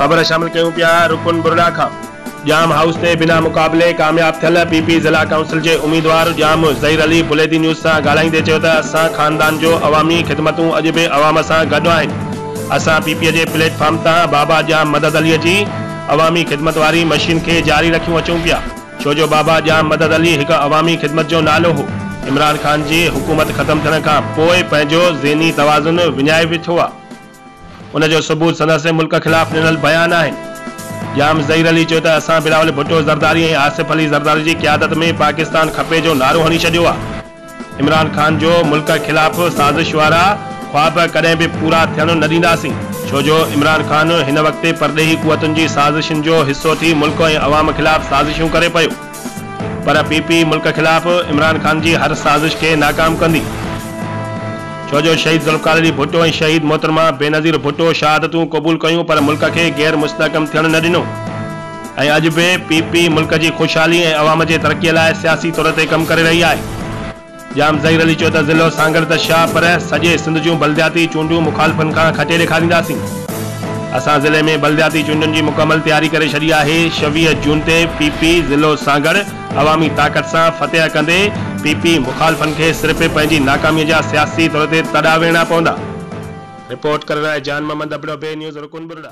خبر شامل ڪيون پيا رڪن برڙا کان. ڄام هائوس تي بنا مقابلي ڪامياب ٿيل پي پي ضلع ڪائونسل جي اميدوار ڄام ظهير علي بليدي نيوز سان ڳالهائيندي چيو ته اسان خاندان جو عوامي خدمتون اڄ به عوام سان گڏ آهن اسان پي پي جي پليٽ فارم تان بابا ڄام مدد علي جي عوامي خدمت واري مشين کي جاري رکيون اچون پيا ڇو جو بابا ڄام مدد علي هڪ عوامي خدمت جو نالو هو عمران خان جي حڪومت ختم ٿيڻ کان پوء پنهنجو ذهني توازن وڃائي ويٺو آ. ان جو ثبوت سندس ملڪ خلاف ڏنل بيان آهن. ڄام ظهير علي چيو ته اسان بلاول ڀٽو زرداري ۽ آصف علي زرداري جي قيادت ۾ پاڪستان کپي جو نعرو هڻي ڇڏيو آهي. عمران خان جو ملڪ خلاف سازش وارا خواب ڪڏهن به پورا ٿيڻ نه ڏينداسين، ڇو جو عمران خان هن وقت پرڏيهي قوتن جي سازشن جو حصو ٿي ملڪ ۽ عوام خلاف سازشون ڪري پيو. پر پي پي ملڪ خلاف عمران خان جي هر سازش کي ناڪام ڪندي. ڇو جو شهيد ذوالفقار علي ڀٽو ۽ شهيد محترمه بينظير ڀٽو شهادتون قبول ڪيون پر ملڪ کي غير مستحڪم ٿيڻ نه ڏنو ۽ اڄ به پي پي ملڪ جي خوشحالي ۽ عوام جي ترقي لاء سياسي طور تي ڪم ڪري رهي آهي. ڄام ظهير علي چيو ته ضلعو سانگهڙ ته ڇا پر سڄي سنڌ جون بلدياتي چونڊون مخالفن کان کٽي ڏيکارينداسين. اسان ضلعي ۾ بلدياتي چونڊن جي مڪمل تياري ڪري ڇڏي آهي، 26 جون تي پي پي ضلعو سانگهڙ عوامي طاقت سان فتح ڪندي، پي پي مخالفن کي صرف پنهنجي ناڪامي جا سياسي طور تي تڏا ويهڻا پوندا. رپورٽ ڪري رهيو آهي جان محمد ابڙو، بي نيوز، رڪن برڙا.